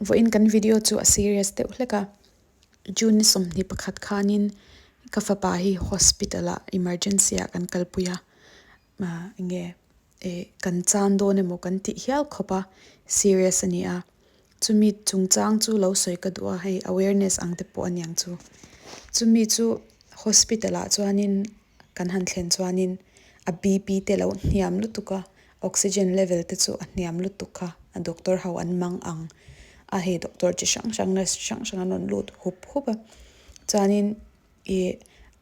Vawiin kan video chu a serious deuh hlek a, June ni 21 khanin ka fapa hi hospital ah emergency ah kan kalpui a, enge eh kan chan dawn emaw kan tih hial khawp a serious a ni a, chumi chungchang chu lo sawi ka duh a hei awareness ang te pawh a niang chu. Chumi chu hospital ah chuanin kan han thlen chuanin a BP te lo hniam lutuk a, oxygen level te chu a hniam lutuk kha a doctor ho an mang ang a hei doctor chi hrang hrang nurse chi hrang hrang an rawn lut hup hup a chuanin ih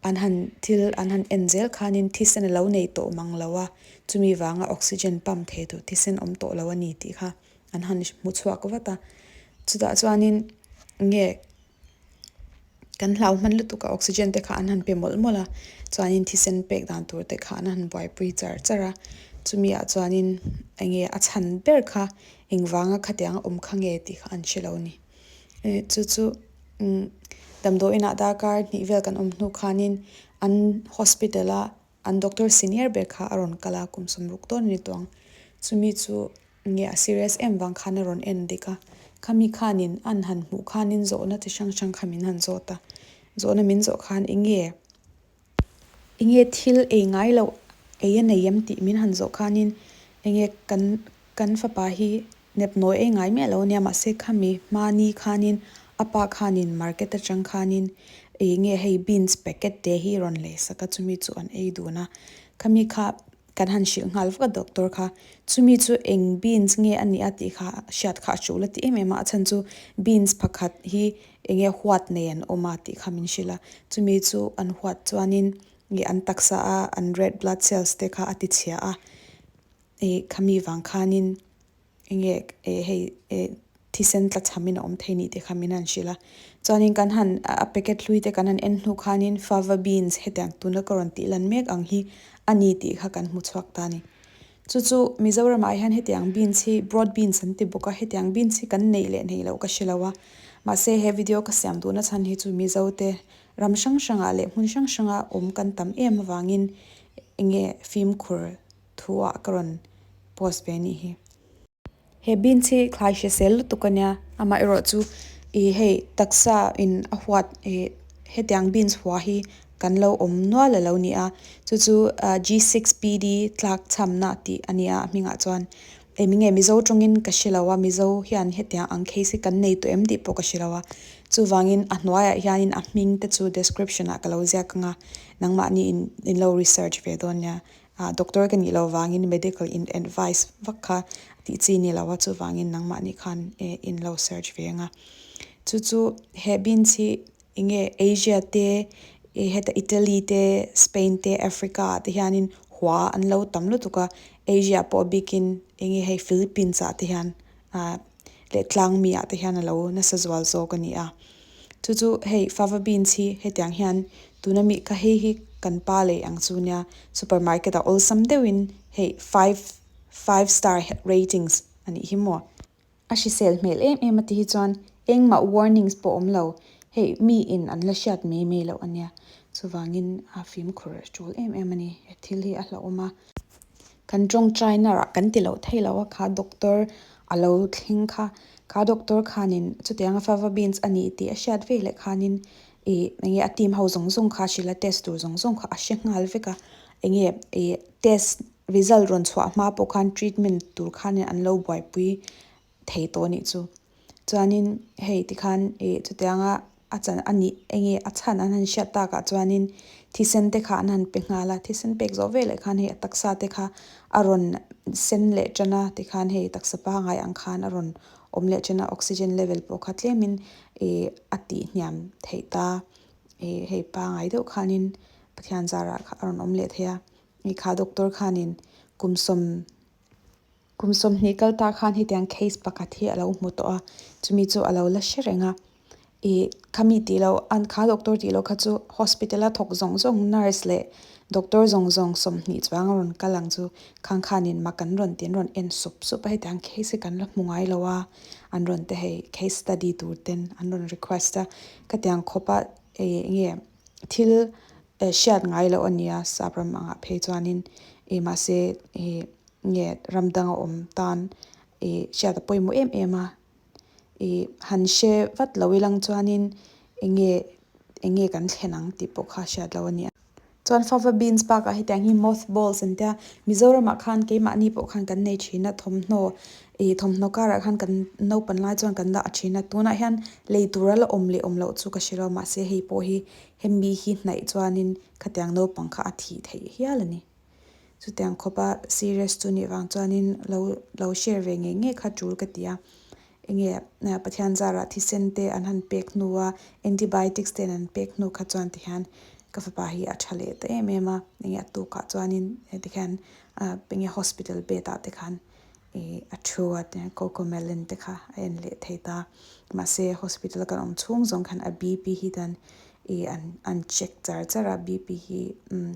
an han thil an han en zel khanin thisen a lo nei tawh mang lo a chumi vanga oxygen pump thei tur thisen awm tawh lo a ni tih kha an han hmu chhuak vat a chutah chuanin nge. Kan hlau hman lutuk a oxygen te kha an han pe mawlh mawlh a chuanin thisen pek dan tur te kha an han buaipui char char a chumi ah chuanin enge a chhan ber kha engvanga khatiang a awm kha nge tih kha an hre lo a ni chu chu umm damdawi inah darkar hnih vel kan awm hnu khanin an hospital a an doctor senior ber kha a rawn kal a kum 60 dawn a ni tawh ang chumi chu. Nge a serious em vang khan a rawn en dik a, khami khanin an han hmuh khanin zawhna chi hrang hrang kha min han zawt a, zawhna min zawh khan enge enge thil ei ngai loh ei a nei em tih min han zawh khanin enge kan kan fapa hi nepnawi ei ngai miah lo ania mahse khami hmani khanin a pa khanin market atang khanin enge hei beans packet te hi rawn lei sak a chumi chu an ei dun a, khami kha Kan han hrilh nghal vak a doctor kha, chumi chu eng beans nge a nih a tih kha hriat kha a tul a ti em em a, a chhan chu beans pakhat hi eng nge huat nei an awm a tih kha min hrilh a, chumi chu an huat chuanin nge an taksa a an red blood cells te kha a ti chhia a, ih khami vang khanin. Enge eh hei eh thisen tla chhamin a awm thei nih tih kha min han hrilh a. Chuanin kan han a packet hlui te kan han en hnu khanin fava beans hetiang tuna ka rawn tih lan mek ang hi a ni tih kha kan hmu chhuak ta a ni. Chu chu Mizoramah hian hetiang beans hi broad beans an ti bawk a, hetiang beans hi kan neih leh neih loh ka hre lo a. Mahse he video ka siam duhna chhan hi chu Mizo te ram hrang hrangah leh hmun hrang hranga awm kan tam em avangin enge fimkhur thu ah ka rawn post ve anih hi. He beans hi thlai hrisel lutuk a nia, amah erawh chu ih hei taksa in a huat ih hetiang beans hua hi kan lo awm nual a lo ni a, chu chu G6PD tlak chhamna tih a nia a hmingah chuan eng nge Mizo tawngin ka hre lo a, Mizo hian hetiang ang case hi kan nei tawh em tih pawh ka hre lo a, chuvangin a hnuaiah hianin a hming te chu description ah ka lo ziak ang a, nangmahni in in lo research ve dawn nia. Ah doctor ka nih loh vangin medical in advice vak kha tih chi ni lo a chuvangin nangmahni khan eh in lo search ve ang a. Chu chu he beans hi enge Asia te eh heta Italy te Spain te Africa ah te hianin hua an lo tam lutuk a Asia pawh bikin enge hei Philippines ah te hian ah leh tlang mi ah te hian a lo nasa zual zawk a ni a. Chu chu hei fava beans hi hetiang hian tuna mi kha hei hi kan pa lei ang chu nia supermarket ah awlsam deuhin hei five five star ratings a nih hi maw. A hrisel hmel em em a ti hi chuan engmah warnings pawh awm lo hei mi in an la hriat mai mai loh a nia chuvangin a fimkhur a tul em em a ni he thil hi a hlauhawm a. Kan tawngtai na rah kan ti loh thei lo a kha doctor a lo thleng kha kha doctor khanin chutianga fava beans a nih tih a hriat vek leh khanin ih enge a team ho zawng zawng kha a hrilh a test tur zawng zawng kha a hre nghal vek a enge ih test result rawn chhuah hma pawh khan treatment tur khanin an lo buaipui thei tawh a nih chu. Chuanin hei tikhan ih chutianga a chan a nih enge a chhan an han hriat takah chuanin thisen te kha an han pe nghal a, thisen pek zawh veleh khan hei a taksa te kha a rawn sen leh tan a tikhan hei taksa pangai ang khan a rawn awm leh tan a oxygen level pawh kha tlemin ih a tih hniam theih ta ih hei pangai deuh khanin Pathian zarah kha a rawn awm leh thei a ih kha doctor khanin kum sawm. Kum 20 kal ta khan hetiang case pakhat hi a lo hmu tawh a, chumi chu a lo la hre reng a. Ih khami tih loh an kha doctor tih loh kha chu hospital a thawk zawng zawng nurse leh doctor zawng zawng 20 chuang a rawn kal ang chu khang khanin mak an rawn ti an rawn en sup sup a hetiang case hi kan la hmu ngai lo a an rawn ti hei case study tur ten an rawn request a khatiang khawp a ih nge thil hriat ngai loh a nia sap ram angah phei chuanin ih mahse ih. Nge ram dang a awm tan ih hriat a pawimawh em em a. Ih han hre vat lo ilang chuanin eng nge eng nge kan thlen ang tih pawh kha hriat loh a ni a. Chuan fava beans bakah hetiang hi moth balls an tia, Mizoramah khan keimahni pawh khan kan nei thin a, thawmhnaw ih thawmhnaw karah khan kan naupan lai chuan kan dah thin a, tunah hian lei tura la awm leh awm loh chu ka hre lo mahse hei pawh hi hemi hi hnaih chuanin khatiang naupang kha a thih theih hial a ni. Chutiang khawpa serious chu nih vang chuanin lo lo share ve ngei ngei kha tul ka ti a. Enge Pathian zarah thisen te an han pek hnu a, antibiotics te an pek hnu kha chuan tihian ka fapa hi a tha leh ta em em a. Enge a tukah chuanin tikhian enge hospital bed ah te khan ih a thu a cocomelon te kha a en leh thei ta. Mahse hospital kan awm chhung zawng khan a BP hi dan ih an check char char a BP hi umm.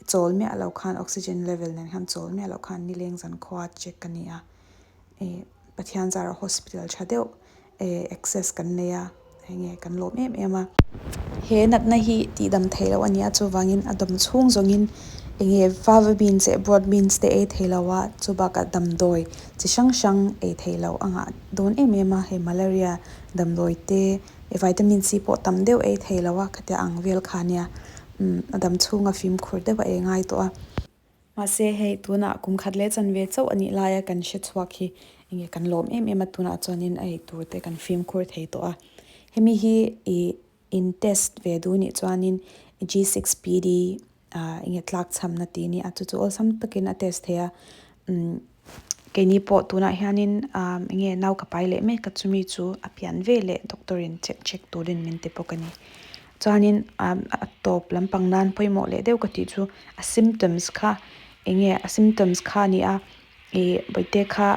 Chawl miah loh khan oxygen level nen khan chawl miah loh khan nileng zan khua check a ni a, ih Pathian zarah hospital tha deuh eh access kan nei a, hei nge kan lawm em em a. He natna hi tihdam theih loh a ni a, chuvangin a dam chhung zawngin eng nge fava beans leh broad beans te ei thei lo a, chu bakah damdawi chi hrang hrang ei thei loh a ngah dawn em em a, hei malaria damdawi te vitamin C pawh tam deuh ei thei lo a, khatia ang vel kha nia. Umm a dam chhunga fimkhur deuh a ei ngai tawh a. Mahse hei tunah kum khat leh chanve chauh a nih laia kan hre chhuak hi enge kan lawm em em a tunah chuanin a ei tur te kan fimkhur thei tawh a. Hemi hi ih in test ve duh nih chuanin G6PD ah enge tlak chhamna tih a ni a chu chu awlsam takin a test thei a. Umm keini pawh tunah hianin ah enge nau ka pai leh mek a chumi chu a pian ve leh doctor in check check turin min ti bawk a ni. Chuanin a tawp lampang nan pawimawh leh deuh ka tih chu a symptoms kha eng nge a symptoms kha a ni a ih bawihte kha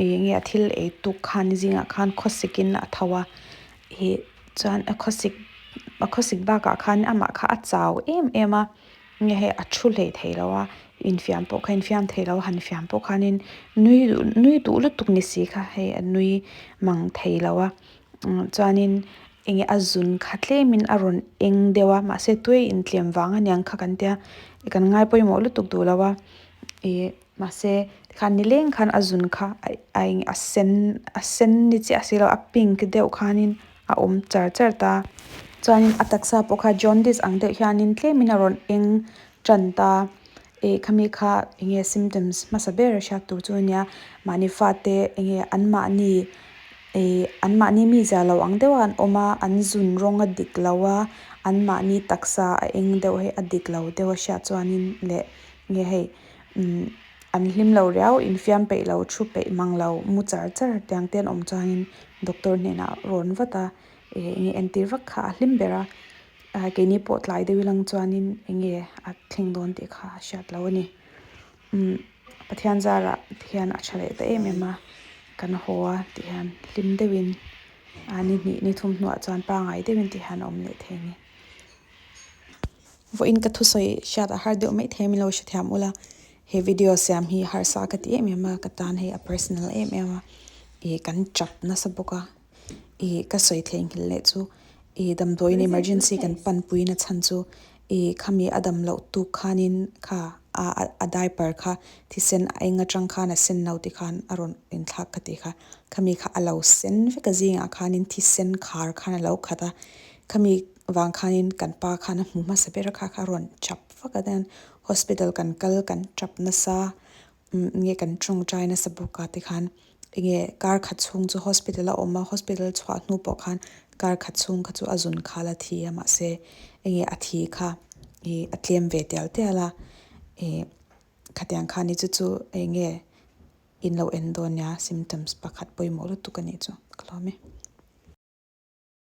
eng nge a thil ei tuk khan zingah khan khawsik in a tho a ih chuan a khawsik a khawsik bakah khan amah kha a chau em em a nge hei a thu hlei thei lo a infiam pawh kha infiam thei lo a han fiam pawh khanin nui nui duh lutuk ni si kha hei a nui mang thei lo a chuanin. Enge a zun kha tlemin a rawn eng deuh a mahse tui intlem vang aniang kha kan tia kan ngai pawimawh lutuk duh lo a ih mahse tikhan nileng khan a zun kha a eng a sen a sen ni chiah si lo a pink deuh khanin a awm char char ta chuanin a taksa pawh kha jaundice ang deuh hianin tlemin a rawn eng tan ta ih khami kha enge symptoms hmasa ber a hriat tur chu ania mahni fate enge anmahni. Ih anmahni mi zia lo ang deuh a an awm a an zun rawng a dik lo a anmahni taksa a eng deuh hei a dik lo deuh a hriat chuanin leh nge hei umm an hlim lo riau infiam peih lo thu peih mang lo mu char char tiang te an awm chuanin doctor hnenah rawn vat a ih enge entir vak kha a hlim ber a ah keini pawh tlai deuh ilang chuanin enge a thleng dawn tih kha a hriat loh a ni. Umm Pathian zarah tihian a tha leh ta em em a, kan haw a tihian hlim deuhin a ni hnih ni thum hnuah chuan pangai deuhin tihian a awm leh thei a ni. Vawiin ka thusawi hriat a har deuh mai thei a min lo hrethiam ula, he video siam hi harsa ka ti em em a, ka tan hei a personal em em a, ih kan tap nasa bawk a, ih ka sawi theihnghilh leh chu ih damdawiin emergency kan panpui na chhan chu Ih khami a dam loh tuk khanin kha a a diaper kha thisen a eng atang khan a sen lo ti khan a rawn inthlak ka ti kha. Khami kha a lo sen vek a zingah khanin thisen khar khan a lo khat a. Khami vang khanin kan pa khan a hmu hmasa ber a kha kha a rawn chap vak a then hospital kan kal kan tap nasa. Umm nge kan tawngtai nasa bawk a tikhan enge kar khat chhung chu hospital a awm a hospital chhuah hnu pawh khan kar khat chhung kha chu a zun khal a thi a mahse enge a thi kha ih a tlem ve tial tial a ih khatiang khan ni chu chu enge in lo en dawn nia symptoms pakhat pawimawh lutuk a nih chu ka lawm e.